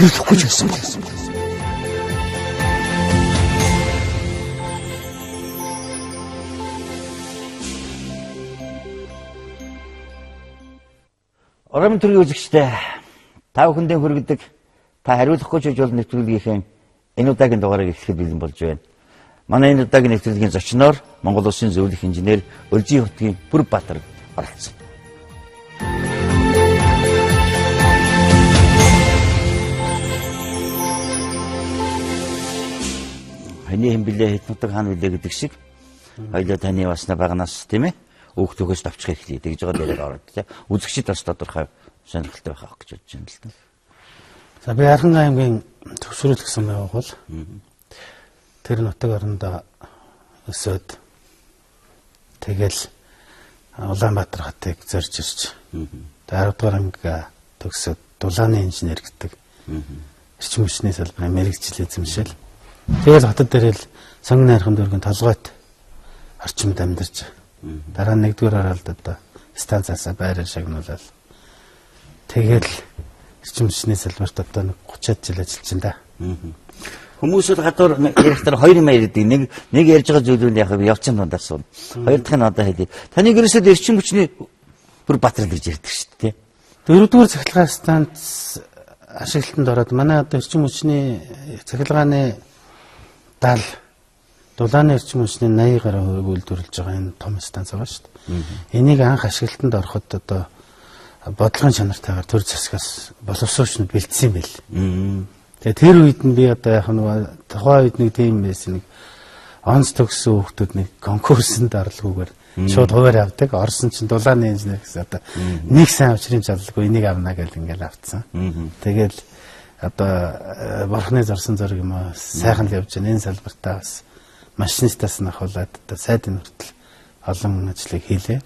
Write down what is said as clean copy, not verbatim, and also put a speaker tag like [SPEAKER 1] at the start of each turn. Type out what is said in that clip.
[SPEAKER 1] Хариулахгүй ч гэсэн болсон. Орон төрийн үзэгчдээ та бүхэндээ хүргэдэг та хариулахгүй ч гэж бол нэвтрүүлгийнхээ энэ удаагийн дугаарыг эхлэхэд бэлэн болж байна. Манай энэ удаагийн нэвтрүүлгийн зочноор Монгол Улсын зөвлөх инженер Өлзий хотгийн Бүрбаатар оролцсон. Ханы хэн блэ хэд нутаг хаан билээ гэдэг шиг хоёлоо таны басна багнаас тийм ээ өөхтөөхөөс давчих эхлэе. Тэгж байгаа дээрээ ороод тийм үзэгчид бас тодорхой сонирхолтой байх гэж бодож байна л да.
[SPEAKER 2] За би Архан аймгийн төвшрөл гэсэн байгуул. Тэр нутаг орондоо өсөөд тэгэл Улаанбаатар хотыг зорж ирж 10 дугаар анги төгсөөд дулааны инженер гэдэг эрчим хүчний салбарын мэргэжил эзэмшээл. Тэгэл хотод дээрэл сонгон найрхан дүүргийн толгойт орчимд амьдарч дараа нь 1-р оролд одоо станцаасаа байраа шагнуулаад тэгэл эрчим хүчний салбарт одоо нэг 30-аад жил ажиллаж байна да.
[SPEAKER 1] Хүмүүс бол гадуур ярихдаар хоёр юм ярьдаг. Нэг ярьж байгаа зүйлүүд яг явцын дундаас суун. Хоёр дахь нь одоо хэлье. Таныг ерөөсөө эрчим хүчний Бүрбаатар л гэж ярьдаг шүү дээ.
[SPEAKER 2] Дөрөвдүгээр цахилгаан станц ашиглалтанд ороод манай одоо эрчим хүчний цахилгааны 70 дулааны эрчим хүчний 80 гаруй хувийг үйлдвэрлэж байгаа энэ том станц байгаа шүү дээ. Энийг анх ашиглалтанд ороход одоо бодлогын чанартайгаар төр засгаас боловсруучнууд бэлдсэн юм байл. Тэгээ тэр үед нь би одоо яг нөгөө тухайн үед нэг тийм байсан, нэг онц төгссөн хүүхдүүд нэг конкурсэнд орлогоогоор шууд хуваар авдаг. Орсон чинь дулааны инженер гэсэн одоо нэг сайн учрын чадалгүй энийг авна гэл ингээл авцсан. Тэгэл одоо бурхны зорсон зориг юм аа сайхан л явж байна. Энэ салбартаа бас машинистаас нь ахуулаад одоо сайдын хүртэл олон ажлыг хийлээ.